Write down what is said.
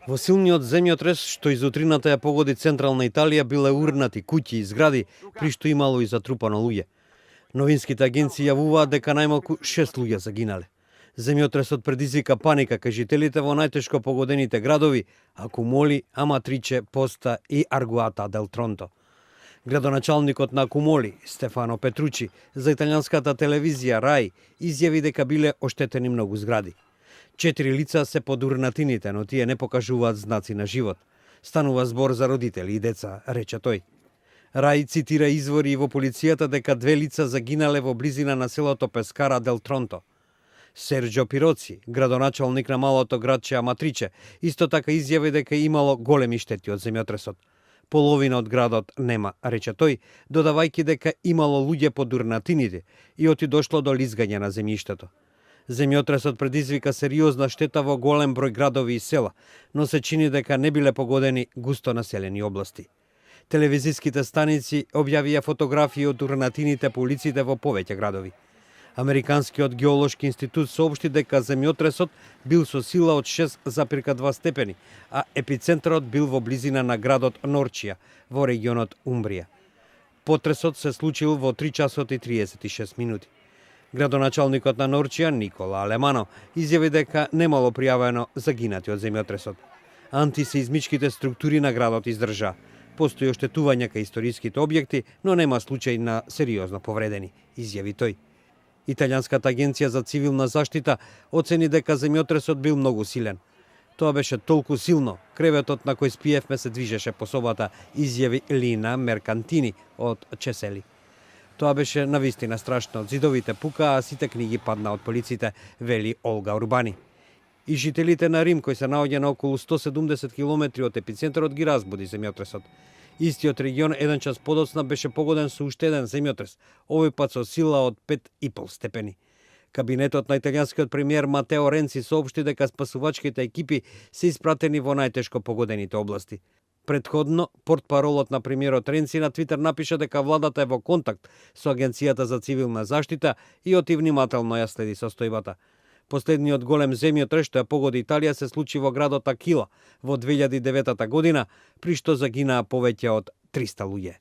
Во силниот земјотрес, што изутрината ја погоди централна Италија, биле урнати куќи и згради, при што имало и затрупано луѓе. Новинските агенции јавуваат дека најмалку 6 луѓе загинале. Земјотресот предизвика паника кај жителите во најтешко погодените градови Акумоли, Аматриче, Поста и Аргуата дел Тронто. Градоначалникот на Акумоли, Стефано Петручи, за италијанската телевизија Рај изјави дека биле оштетени многу згради. 4 лица се под урнатините, но тие не покажуваат знаци на живот. Станува збор за родители и деца, рече тој. Рај цитира извори во полицијата дека 2 лица загинале во близина на селото Пескара дел Тронто. Серджо Пироци, градоначалник на малото градче Аматриче, исто така изјави дека имало големи штети од земјотресот. Половина од градот нема, рече тој, додавајќи дека имало луѓе под урнатините и оти дошло до лизгање на земјиштето. Земјотресот предизвика сериозна штета во голем број градови и села, но се чини дека не биле погодени густо населени области. Телевизиските станици објавија фотографии од урнатините по улиците во повеќе градови. Американскиот геолошки институт соопшти дека земјотресот бил со сила од 6,2 степени, а епицентарот бил во близина на градот Норчија, во регионот Умбрија. Потресот се случил во 3 часот и 36 минути. Градоначалникот на Норчија, Никола Алемано, изјави дека немало пријавено загинати од земјотресот. Антисеизмичките структури на градот издржа. Постои оштетување кај историските објекти, но нема случај на сериозно повредени, изјави тој. Италијанската агенција за цивилна заштита оцени дека земјотресот бил многу силен. Тоа беше толку силно, креветот на кој спиевме се движеше по собата, изјави Лина Меркантини од Чесели. Тоа беше навистина страшно, зидовите пука, а сите книги падна од полиците, вели Олга Урбани. И жителите на Рим, кој се наоѓа на околу 170 километри од епицентарот, ги разбуди земјотресот. Истиот регион еден час подоцна беше погоден со уште еден земјотрес, овој пат со сила од 5,5 степени. Кабинетот на италијанскиот премиер Матео Ренци соопшти дека спасувачките екипи се испратени во најтешко погодените области. Предходно, портпаролот на премиерот Ренци на Твитер напиша дека владата е во контакт со Агенцијата за цивилна заштита и оти внимателно ја следи состојбата. Последниот голем земјотрес што ја погоди Италија се случи во градот Акила во 2009 година, при што загинаа повеќе од 300 луѓе.